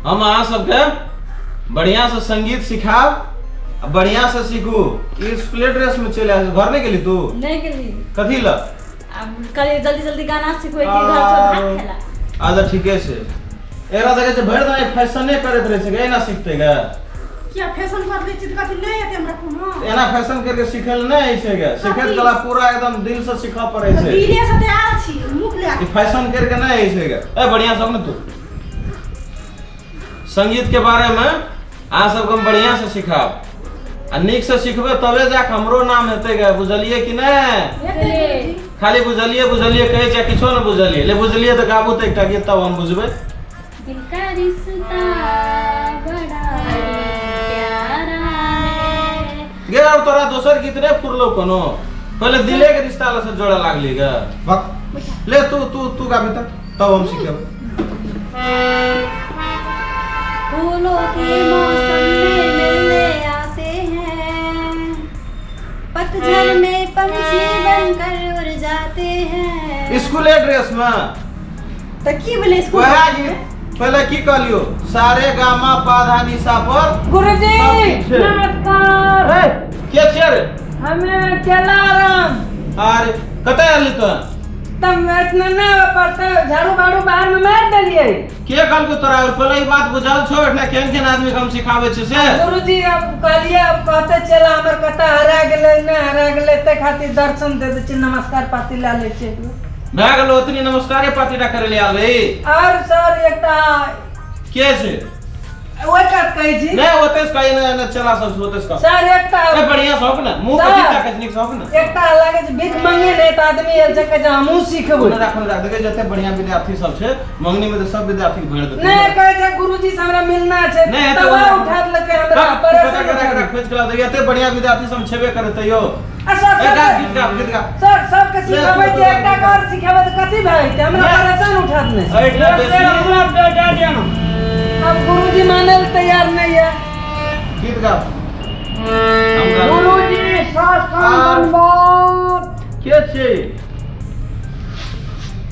हम अहाँ सबके बढ़िया से संगीत सिखाब आ बढ़िया से सीखू। ई स्कूले ड्रेस में चलि आयल, घर नहीं गेली तू? नहीं गेली। कथी ल? आब कहलियै जल्दी जल्दी गाना सिखबै कि घर से भात खेला। अच्छा ठीके छै। एकरा देखै छै भरि दिन फैशने करैत रहै छै, एना सिखतै गे? किया फैशन कर लै छी तऽ कथी नहि हेतै हमरा कोनो? एना फैशन करके सिखै लए नहि होइ छै गे। सिखैत कला पूरा एकदम दिल से सीखऽ पड़ै छै। दिले से तऽ आयल छी मुख ले। ई फैशन करके नहि होइ छै गे। ए बढ़िया सब ने तू संगीत के बारे में अहाँ सबके हम बढ़िया से सिखाब आ नीक से सिखबै तबे जाके हमरो नाम हेतै गे, बुझलियै कि नहि? हेतै गुरुजी। खाली बुझलियै बुझलियै कहै छै, किछो नहि बुझलियै। ले बुझलियै तऽ गाबू तऽ एकटा गीत, तब हम बुझबै। दिल का रिश्ता बड़ा ही प्यारा है। गे और तोरा दोसर गीत नहि फुरलो कोनो? पहिले दिले के रिश्ता से जोड़े लागली गे। बक ले तू तू तू गाबी तऽ तब हम सिखेब। फूलों के मौसम में मिलने आते हैं, पतझड़ में पंछी बनकर उड़ जाते हैं। स्कूले ड्रेस में तऽ की भेलै स्कूल? वएह गीत पहिले की कहलियो, सारे गामा पाधा निशा पर। गुरुजी सब ठीक छै। नमस्कार। ए, के छियै रे? हमे चेलाराम। अरे कतऽ आयल तो? तब इतना ना पड़ता, झाड़ू बाड़ू बाहर में मार देलिए। के कहलको तोरा? पहिले ई बात बुझल छौ एठना केहन केहन आदमी के हम सिखाबै छियै से? गुरुजी अब कहलिए, अब कहते चला हमर कतऽ हरा गेलै, नहि हरा गेलै, ताहि खातिर दर्शन दे दै छी, नमस्कार पाती लए लै छी। भए गेलो, ओतनी नमस्कारे पाती टा करे ले आयल रही। और सर एकटा के छै? ओहि कात कहै छी। नहि ओते से कही ने, ने चला सब ओते से कह। सर एकटा ए बढ़िया से होक ने, मुंह सर। कथी ताकै छै, नीक से होक ने। एकटा लागै छै भीख मंगे नहि तऽ आदमी आयल छै, कहै छै हमहूँ सिखबै। राख राख, देखै जते बढ़िया विद्यार्थी सब छै, मंगनी में तऽ सब विद्यार्थी के भरि देतै। नहि कहै छै गुरुजी से हमरा मिलना छै। नहि, तऽ तब ओना- उठा देलकै हमरा रख, परेशान। रख, रख, रख, खोजि के लाउ, देखिए, एते बढ़िया विद्यार्थी सब छेबे करे तैयो। आ सर ए, गा, सब गीत गा, गीत गा। सर सबके सिखाबै छै, एकटा के और सिखेबै तऽ कथी भए जेतै? हमरा नहि। परेशान उठा देने। एहिठाम बेसी हमरा दे दियौ। अब गुरुजी मानै लए तैयार नहि यऽ। गीत गा। हम गा। गुरुजी साष्टांग दंडवत। के छै?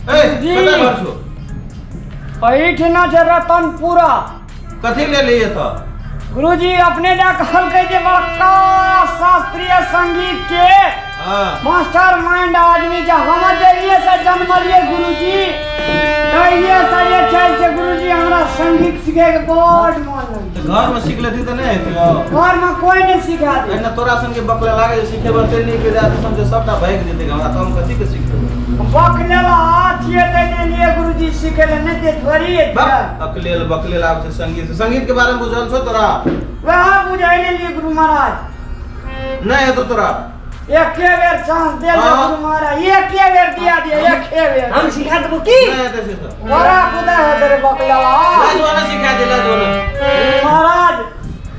ए, जी। कतऽ घर छौ? एहिठिना छै रतनपुरा। कथी ले लिए तऽ? गुरुजी अपने जा कहलकै जे बड़का शास्त्रीय संगीत के मास्टर माइंड आदमी के हम जहिए से जन्मलिए गुरुजी तहिए से जे छै से गुरुजी हमरा संगीत सीखे के बड़ मन लगै। तऽ घर में सीख लेती तऽ नहि हेतै? घर में कोई नहीं सिखा दे। एना तोरा सन के बकले लागे जे सिखेबै ते नीक विद्यार्थी समझे सबटा भागि जेतै हमरा, तऽ हम कथी के सिखेबै? बकलेला छियै तै नहि लिए गुरुजी सीखे ले नहि दे थोड़ी। बकलेल बकलेल आब छै संगीत, संगीत के बारे में बुझल छौ तोरा? वएह बुझै नहि लिए गुरु महाराज। नहि हेतौ तोरा। एके बेर चांस दे दे। हाँ। गुरु महाराज एके बेर दिया दिया, एके बेर। हम सिखा देबो की? नहि हेतै से तऽ। बड़ा कुदा है तेरे बकलेला। लाजवाना सिखा दे लाजवाना। गुरु महाराज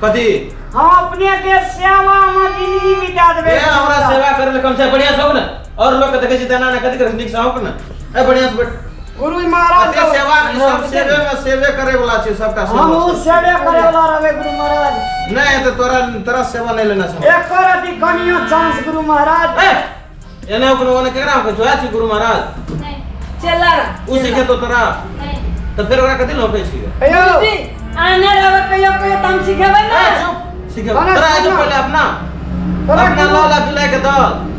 कथी? हम अपने के सेवा में जिंदगी बिता देबे। ए हमरा सेवा करे ले कम से बढ़िया से हो ने, और लोग के देखै छी तेना ने कथी करे, नीक से हो ने। ए बढ़िया से बैठ। गुरु महाराज अते सेवा ई सब सेवे में सेवे करे वाला छै सबटा सेवा। हम सेवे करे वाला रहबे गुरु महाराज। नहीं तो तोरा तोरा सेवा नहीं लेना छै। एकर अति कनियो चांस गुरु महाराज। ए एना कोनो ओने केकरा कहै छौ छी गुरु महाराज? नहीं। चला उ सीखे तो तोरा नहीं। तो फिर ओकरा कथी लौकै छी? हेयो गुरुजी आने रहबै कहियो कहियो तऽ हम सिखेबै ने। ए चुप सीखे तोरा तोरा आज सुन। पहले अपना तोरा अपना गुरु- लाला पिला के दल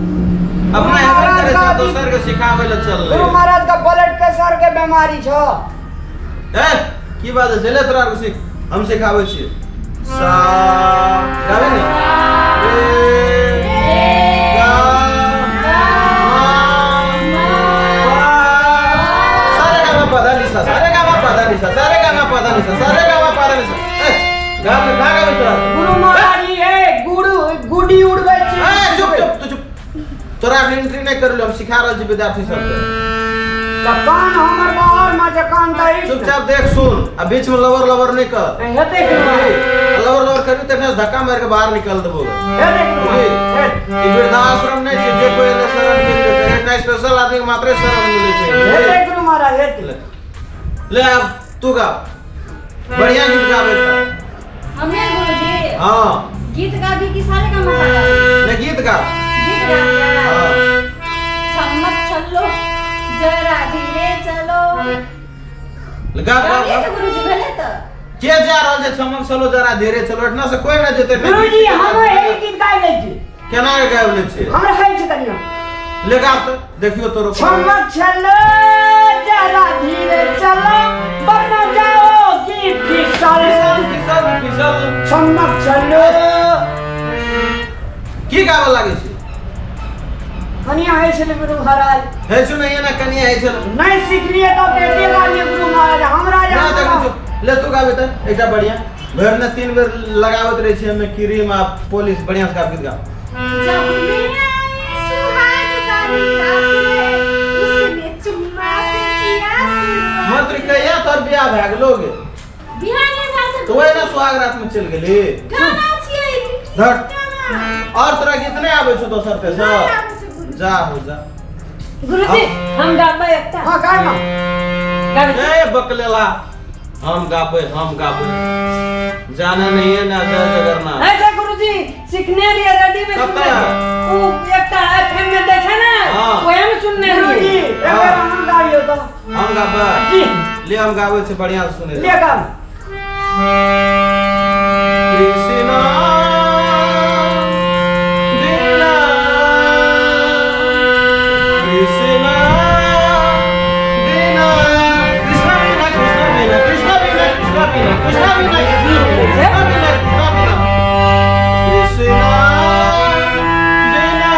अपना गुरु हेबे महाराज करे छै का दोसर के सिखाबै ले चल गुरु महाराज का ब्लड प्रेशर के बीमारी छो। ए की बात है, ले तोरा आर सीख, हम सिखाबै छियै। सा गाबै ने रे गा मा पा। सारे गामा पा धा नि सा, सारे गामा पा धा नि सा, सारे गामा पा धा नि सा, सारे गामा पा धा नि सा। ए गा गा गाबै तोरा। गुरु महाराज ई हे गुरु गुडी उड़बै छी। ए चुप चुप तू चुप, तोरा एंट्री नहि करलो, हम सिखा रहल छी विद्यार्थी सबके। तऽ कान हमर बाहर में जे कान तऽ अछि। चुपचाप देख सुन आ बीच में लवर लवर नहि कर। हेतै गुरु महाराज। लवर लवर करी तखने धक्का मारि के बाहर निकाल देबो। हेतै गुरु महाराज। ई वृद्धाश्रम नहि छै जे कोई एले शरण मिल जेतै, एतना स्पेशल आदमी के मात्रे शरण मिलै छै। हेतै गुरु महाराज हेतै। ले आब तू गा, बढ़िया गीत गाबै तऽ। हमें गुरुजी? हाँ। गीत गाबी कि सारे गामा गाबी? नहीं गीत गा। गीत गाबी। हाँ। छम्मक चलो जरा धीरे चलो। गा गा गाबिए गा। तऽ गुरुजी भेलै तऽ। के जा रहल छै चमक चलो जरा धीरे चलो एतना से कोई ना जेतै। गुरुजी हम एही गीत गाबि लै छी। केना के गाबि लै छियै? हमरा होइ छै कनिया। ले गाब तऽ देखियो तोरो। चमक चलो जरा धीरे चलो वरना जाओगी फिसल। फिसल फिसल फिसल। चमक चलो। की गाबऽ लागै छै? कनिया होइ छलै गुरु महाराज। हे सुन ना कनिया होइ छलै। नहि सिखलियै तऽ बेटी गालियै गुरु महाराज हमरा ना देखै छौ ले तू गाबे तऽ एकटा बढ़िया भरि ने 3 बेर लगाबैत रहै छै हमे क्रीम आ पॉलिश। बढ़िया से गाब गीत गाब। जब मैं आई सुहाग वाली रात रे, उसने चुम्मा से किया शुरुआत। मंत्री कहिया तोर बियाह भए गेलो गे? बिहार में भए तो वही ना सुहाग रात में चलि गेली। गाना छियै। धट। गाना। और तोरा गीत नहि आबै छौ दोसर नहि तेसर? आबै छै गुरु। जा हो जा। गुरुजी हम गाबै एकटा। हाँ गाय ना। गाबै। ए बकलेला हम गाबै हम गाबै जाना नहीं है ना जय जगन्नाथ। अच्छा गुरुजी सीखने लिए रेडी में कतऽ? सुनने उ एकटा एफएम में दै छै ने हाँ। ओहे में सुनने गुरुजी रहियै। एक बेर अहाँ गाबियौ तऽ। हम गाबै? जी। ले हम गाबै छै बढ़िया से सुने। ले गाब। कृष्णा बिना कृष्णा बिना कृष्णा बिना कृष्णा बिना कृष्णा बिना कृष्णा बिना कृष्णा बिना कृष्णा बिना कृष्णा बिना कृष्णा बिना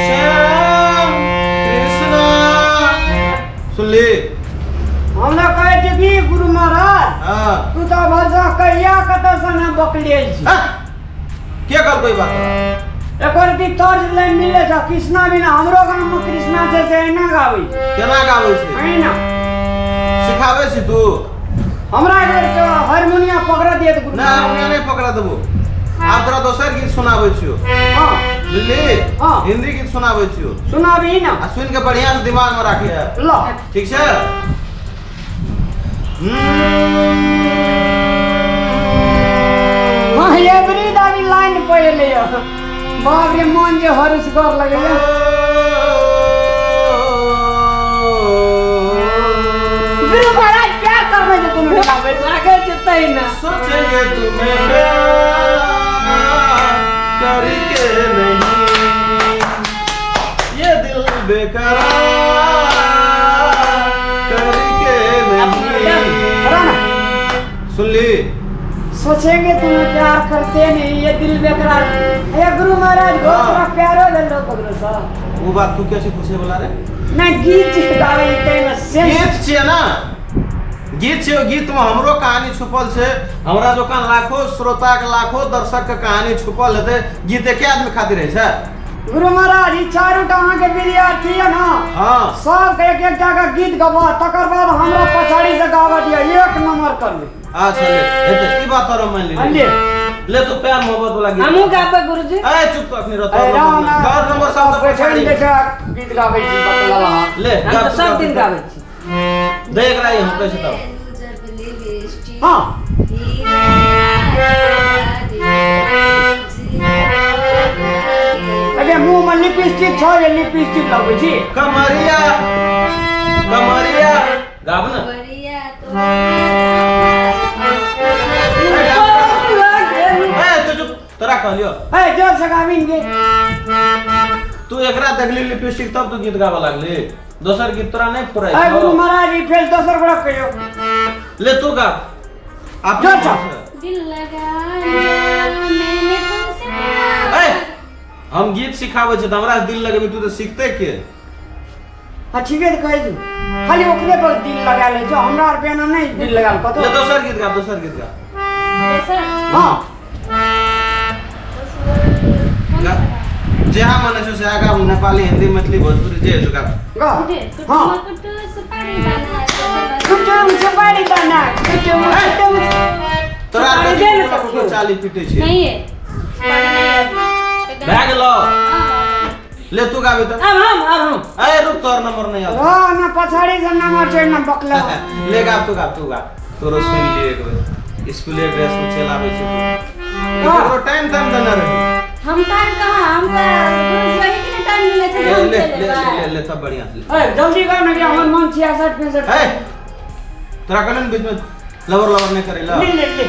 श्याम कृष्णा। सुनली? हमरा कहै छै कि गुरु महाराज हाँ। तू तऽ भरसा कहिया कतऽ से ना बकलियै छी। हाँ? के कहलकै ई बात तोरा? एको रति तर्ज लाइन मिलै छ कृष्णा बिना। हमरो गाम में कृष्णा छै से एना गाबै छै। केना गाबै छै? एना। सिखाबै छी तू? हमरा एक बेर तो हारमोनिया पकड़ दिए तऽ गुरु। ना हारमोनिया नहीं पकड़ा देबो। आब तोरा दोसर गीत सुनाबै छियो। हाँ। बुझली? हाँ। हिंदी गीत सुनाबै छियो। सुनाबी ना। आ सुन के बढ़िया से दिमाग में राखी है। ल। ठीक छै? हाँ एवरी दाबी लाइन पहिले यो। बाप रे मन जे हरुस कर लगैया। गुरु महाराज प्यार करबै जे कोनो गाबै। लागै छै तै ना। सोचेंगे तुम्हें प्यार करके नहीं ये दिल बेकरार करके नहीं। करा ना। सुनली? सोचेंगे तुम्हें प्यार करते नहीं ये दिल बेकरार। ए गुरु महाराज बहुत हाँ। बड़ा प्यारो भेल ककरो सँ। वो बात तू कैसे पूछे वाला रे? ना गीत जे गाबै ताहिमे सेंस। गीत छियै ना, गीत छियै। गीत में हमरो कहानी छुपल छै। हमरा जकाँ लाखों श्रोता के लाखों दर्शक के कहानी छुपल हेतै। गीत एके आदमी खातिर रहै छै? गुरु महाराज ई चारू टा अहाँके विद्यार्थी यऽ ना। हाँ। सबके एक एक टा के गीत गबऽ तकर बाद हमरा पछाड़ी से गाबऽ दिअ एक नंबर करबै। अच्छा ले हेतै ई बात तोरा मान हाँ, लेली। ले। ले तो प्यार मोहब्बत वाला गीत। हमहूँ गाबै गुरुजी। ए चुप तो अखनी रह। ए, राम ना। तोर नंबर सबसे पछाड़ी। बैठल देखा गीत गाबै छी बकला। ले हम गाब तऽ तू सब गाब। दिन गाबै छी। दे एकरा ई हम कहै छी तब। हाँ। अबे मुँह में लिपस्टिक छौ जे लिपस्टिक लगबै छी। कमरिया कमरिया गाब ना। ए तू चुप तोरा कहलियो। ए जोर से गाबिन गे। तू एकरा देखली लिपस्टिक तब तू गीत गाबऽ लागली। दोसर गीत तोरा नहीं फुराइ ए छौ। गुरु महाराज ई फेर दोसर गोरा कहियो। ले तू गा। आप जोर से। दिल लगाया मैंने तुमसे ए हम गीत सिखाबै छी तऽ हमरा से दिल लगेबी तू तऽ सीखते के? हाँ ठीके तऽ कहै छी। खाली ओकरे पर दिल लगा लै छौ हमरा आर पे नहीं दिल लगा कतौ। ले दोसर गीत गा दोसर गीत गा। दोसर? हाँ। गा। जेहा मन छौ से गा। नेपाली हिंदी मैथिली भोजपुरी जे छौ गा। गा। हाँ हाँ। सुपारी दाना कुटुम सुपारी दाना कुटुम कुटुम। तोरा सुपारी दे ने कुकुर तब। चाली पीटै छै। नहीं है सुपारी नहीं है। भए गेलो? हाँ। ले तू गाबे तऽ। आब हम आब हम। ए रुक तोर नंबर नहीं आउ। हाँ ना पछाड़ी से नंबर छै ना बकला। ले गाब तू गाब तू गाब। तोरो सुनि लिए एक बेर। स्कूले ड्रेस में चल आबै छै तू। ककरो टाइम ताइम देने रही। हम टाइम कहाँ हम तऽ गुरुजी वही के टाइम मिले छै ले हम ले चले ले जेबै। ले ले तब बढ़िया से ले। ए जल्दी गाउ ना कि हमर मन 66 65। ए तोरा कहने बीच में लबर लबर नहि करै ले ला। ले ले।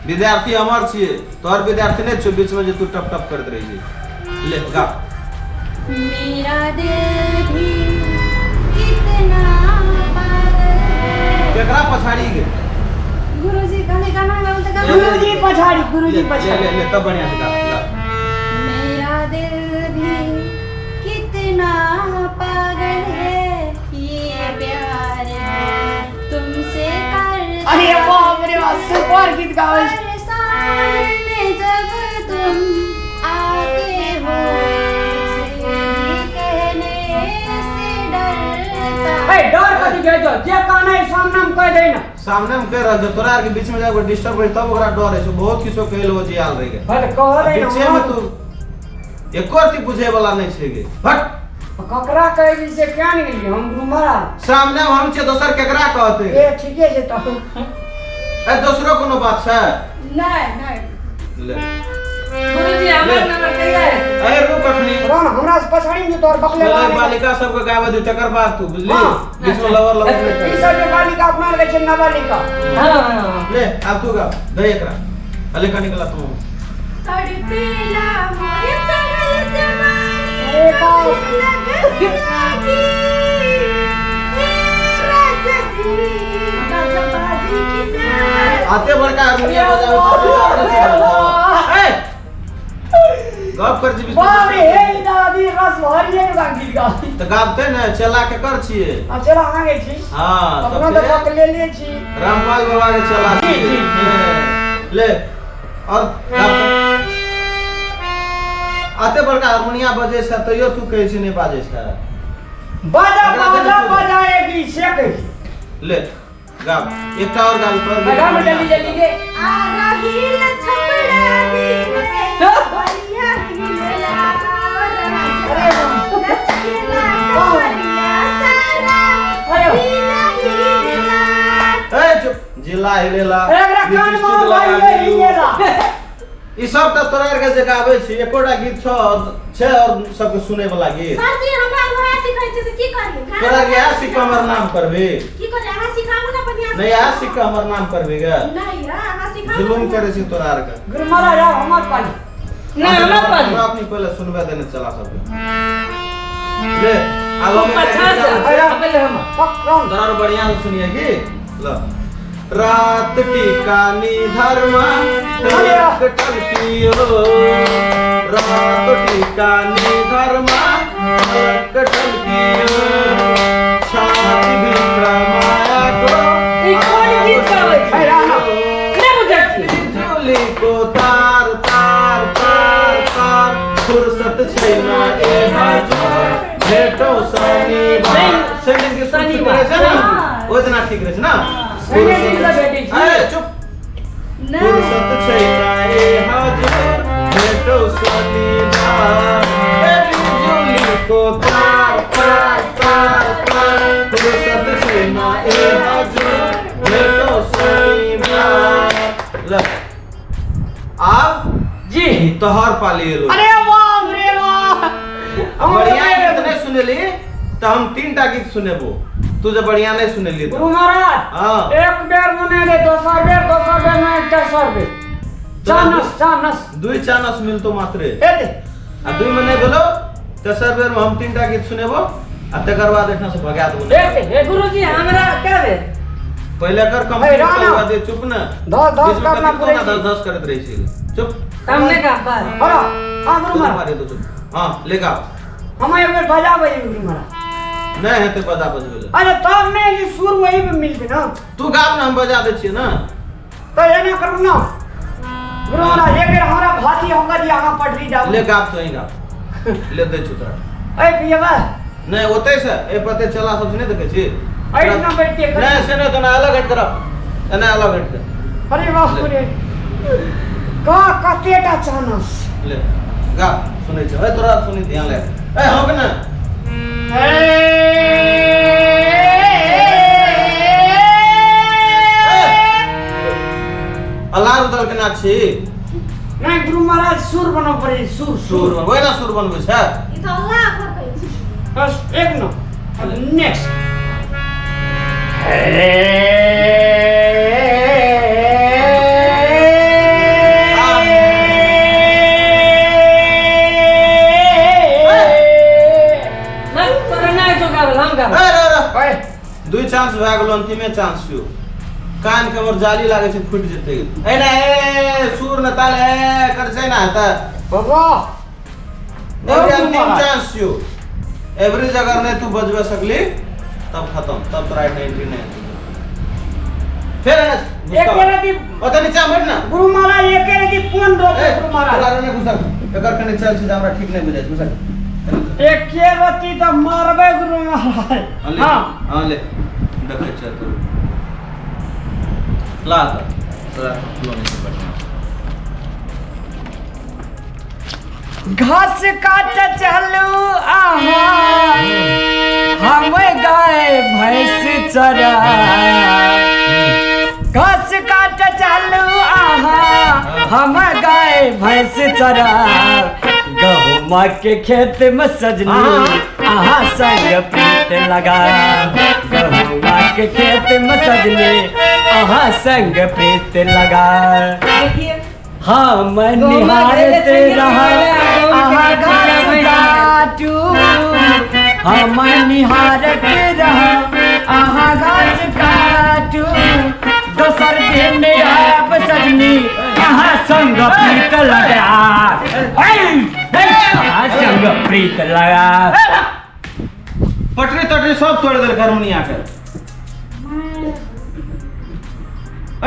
विद्यार्थी हमर छियै, तोहर विद्यार्थी नहि छौ, बीच में जे तू टप टप करैत रहै छी। ले गा। मेरा दिल भी कितना पागल है। केकरा पछाड़ी गे? गुरुजी कहले गाना गाबू तऽ गाना। गुरुजी पछाड़ी, गुरुजी ले ले पछाड़ी। ले, ले तब बढ़िया से गा गा। मेरा दिल भी कितना पागल है, ये प्यार है तुमसे कर। अरे बाप रे बाप, सुपर गीत गाबै छै। पर सामने जब तुम आते हो, मुझे भी कहने से डरता। ए डर कथी के छौ? जे कहना है सामने में कह दे ना। सामने में कहि रहल छौ, तोरा आर के बीच में जाके डिस्टर्ब होई तब ओकरा डर होइ छौ। बहुत किछो कहै लए जियाल रहि गेल। भले कह दे ना। बीचे में तू एको रत्ती बुझे वाला नहि छै गे, हट। ककरा कहै छी से क्या नहि गेलियै हम गुरु महाराज। सामने में हम छियै, दोसर केकरा कहतै? ए ठीके छै तब। ए दोसरो कोनो बात छै? नहीं नहीं। ले। गुरुजी हमर नंबर कहिया है? ए रुक अखनी। राम हमरा से पछाड़ी में तोर बकले पहिले वाला। बालिका सबके गाबे दियौ तकर बाद तू बुझली। हाँ। बीच में लवर लवर नहि ई कर। सब जे बालिका अपना लगे छै नाबालिका। हाँ हाँ। ले आब तू गा दे एकरा, अले कनी निकला तू। तड़पेला मोरे चढ़ल जवानी, अरे बाप। कभी लगन लागी। हे राजा जी, बाजा बाजी की तार। आते बड़का हारमोनियम बजाबै छै। ए गप कर छी बीच में। बाप रे, हे दादी रस भरिए के गीत गाबै। तऽ गाबते ने, चला के कर छियै। आ चला अहाँ गै छी। हाँ अपना तब तऽ फिर बकले ले छी। रामपाल बाबा के चला जी, छियै। जी, जी। हाँ, ले और गाबते। आते बड़का हारमोनिया बजै छै तैयो तू कहै छी नहि बाजै छै। बाजा एकरा बाजा देने तू। बजाएगी से कहै छी। ले गाब एकटा और गाब तोहर गीत। गाम जल्दी जल्दी के। आ रहील छपड़ा दिन में, बलिया हिलेला राजा। लचकेला कमरिया सारा, अरे। जिला हिलेला। ए चुप, जिला हिलेला। एकरा कान लिपस्टिक में लगा भरिए देलू। हिलेला। ई सब तऽ तोरा आरके जे गाबै छी एकोटा गीत छौ छै और सबके सुनै वाला गीत? सर जी हमरा वएह सिखै छै तऽ की करी? तोरा आरके इएह सीख कऽ हमर नाम करबी? की करी? अहाँ सिखाबू ने बढ़िआँ से। नहि, इएह सीख कऽ हमर नाम करबी गे? नहि, अहाँ सिखाबू। जुलुम करै छी तोरा आरके। गुरु महाराज आब हमर पाली। नहीं हमर पाली। हमरा अपनी पहिले सुनबे देने चला सबके। ले आब हम एकटा अच्छा गीत गाबै से छी। पहले हम पक राम। तोरा आर बढ़िया से सुनिए की ल। रात टिकानी धर्मा टलक टलकियो, रात टिकानी धर्मा टलक टलकियो, छाती भीतर माया को। ई कोन गीत गाबै छी? ए राम। नहि बुझै छी। बिजुली को तार तार तार तार, फुर्सत छै ना ए हजुर भेटो शनिवार। शनि दिन के सुन शनिवार। रहै छै ना? हाँ। ओहि दिना ठीक रहै छै ना? शनि दिन तऽ भेटै छै। अरे चुप। नहि। फुर्सत छै ना ए हजुर भेटो शनिवार, ए बिजुली को तार तार तार तार, फुर्सत छै ना ए हजुर भेटो शनिवार। ल आब जी तोहर पाली एलो। अरे बाप रे बाप, हम बढ़िया गीत नहि सुनेली तऽ हम 3टा गीत सुनेबो, तू जे बढ़िया नहि सुनेली तऽ। गुरु महाराज हाँ। एक बेर मने दे, दोसर बेर, दोसर बेर में तेसर बेर। Chance chance. 2 चानस मिलतो मात्रे। एते। आ 2 में नहि भेलो तेसर बेर में हम 3टा गीत सुनेबो आ तकर बाद एठना से भगा देबो। एते एते। गुरुजी हमरा क्या बेर? पहिले कर हे, कंप्लीट राणा। करवा दे, चुप न। धस धस बीच में करना कथी पड़ै कोना छै। धस धस करैत रहै छी, चुप। हम नहीं गा बस। हरा हाँ गुरु तू महाराज। मारे तो चुप। हाँ ले गा। हम एक बेर बजाबै गुरु महाराज। नहि हेतै बजा बजबै लए। अरे तब नहि जे सुर वही पे मिलतै ना। तू गाब ना, हम बजा दै छियै ना। तऽ एना करू ना गुरु महाराज, एक बेर हमरा भाती होकर दिया अहाँ पटरी जाउ। ले गाब, तो ही गाब, ले दै छु तोरा। ए पियबा। नहि ओतै से ए पते चला सब नहि देखै छी। एहिठिना बैठिके नहि से नहि, तोना अलग हटि करब, एना अलग हटि कर। अरे बाप रे, का कतेटा चानस। ले गा, सुनै छ ए तोरा सुनि ध्यान ले। ए हौ के ना। अलार उदल के ना छी। नहीं गुरु महाराज सुर बनऽ पड़ै, सुर। सुर बनबै ना, सुर बनबै छै। ई तऽ अल्लाह अकबर कहै छै। बस एक न नेक्स्ट। भए गेलो, अंतिमे चांस छियौ। कान के हमर जाली लागै छै, फुटि जेतै। ए ना, ए सुर न ताल ए कर छै ना त बाबा एवरी अंतिम चांस छियौ। एवरेज अगर नहीं तू बजबे सकली तब खत्म, तब तोरा एंट्री नहीं। फेर एना एक रति ओतऽ नीचा बैठ ना। गुरु महाराज, एक रति फोन रोक। ए, गुरु महाराज तोरा नहि घुसक, एकर कनि चल छै जे हमरा ठीक नहि बुझाइ छै, घुसक। एके रति तऽ मारबै गुरु महाराज। हाँ ले। हाँ। हाँ ले, देखै छियै तोर। ला तऽ तोरा लोन छै बढ़िआँ। घास काट चलू आहा, हम गाय भैंस चरा। घास काट चलू आहा, हम गाय भैंस चरा। गहुमा के खेत में सजनी आहा संग प्रीत लगा। गहुमा के खेत में सजनी आहा संग प्रीत लगा। देखिए हम निहारते रहा आहा घास काटू, हम निहारते रहा आहा घास काटू। दोसर दिन आप सजनी आहा संग प्रीत लगा, आहा संग प्रीत लगा। पटरी तटरी सब तोड़ि देलकै हारमोनिया के।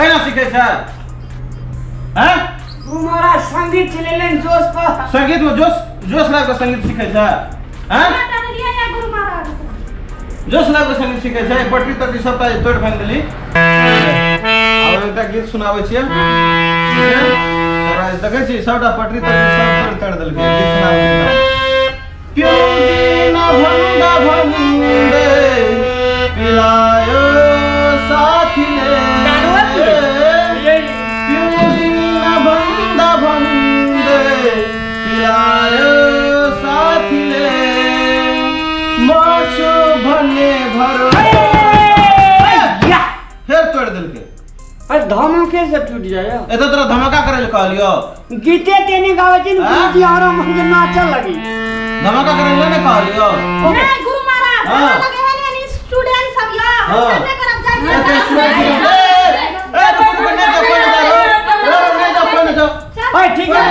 एना सीखै छै हैं? तुम्हारा संगीत चलेलन जोश पर। संगीत में जोश, जोश लाग के संगीत सीखै छै हैं? गुरु महाराज जोश लाग के संगीत सीखै छै। पटरी तटरी सबटा तोड़ि फाड़ि देली। आब एकटा गीत सुनाबै छियै। तोरा देखै छी सबटा पटरी तटरी सब तोड़ि तोड़ि देलकै। गीत सुनाबै छियै। प्यौ भन्दा भन्दै पिलायो साथीले, पिउँदिन भन्दा भन्दै पिलायो साथीले, म छु भन्ने भर फेर तोड़ि देलकै। अरे धमाके से टूट जाय। एतऽ तोरा धमाका करै लए कहलियौ? गीते तेने गावे छै ने हाँ? गुरुजी, आरो मुझे नाचऽ लगी। धमाका करै लए नहि कहलियौ? नहीं गुरु महाराज, हाँ। हमरा लगे है ने स्टूडेंट सब या हम हाँ। सब नहीं करब, जाय ए, स्टूडेंट सब, ए, ए, रुको, रुको, नहीं जाओ, कोई नहीं जाओ, रुको, नहीं जाओ, कोई नहीं जाओ। ओए ठीक है,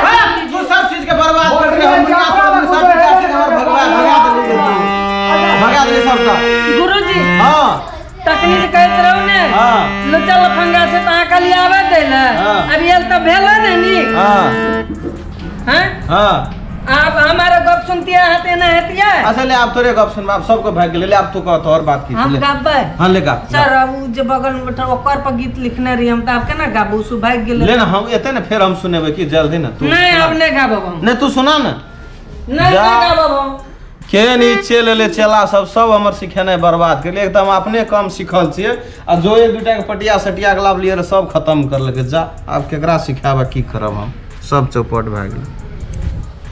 हाँ, तू सब चीज के बर्बाद कर रहे हम सब चीज हमर भगवा भगा देली, भगा देली सबटा। गुरुजी हाँ। तखनी जे कहैत रहू ने हाँ। लुच्चा लफंगा छै तऽ अहाँ कहलियै आबे दै लए। हाँ। अभी आयल तऽ भेलै ने नीक। हाँ। हैं? हाँ। आब हमारे गप सुनतियै अहाँ तऽ एना हेतियै? अच्छा ले, आब तोरे गप सुनब, आब सबके भागि गेलै। ले आब तू कह, तोहर बात की हम ले। गाबै? हाँ ले गा। सर, अब उ जे बगल में बैठल ओकर पर गीत लिखने रहियै हम, तऽ आब केना गाबू? सु भागि गेलै। ले ना, हम एते ने फेर हम सुनेबै की जल्दी ना तू। नहीं, आब नहीं गाबब हम। नहीं तू सुना ना। नहीं, जा। नहीं गाबब हम। के नीचे ले ले चेला सब, सब हमर सिखेनाइ बर्बाद कर एकदम। अपने कम सिखल छियै आ जो एक दूटा के पटिया सटिया के लाभ लियै सब खत्म कर लेलकै। जा, आब केकरा सिखायब आ की करब हम, सब चौपट भए गेलै।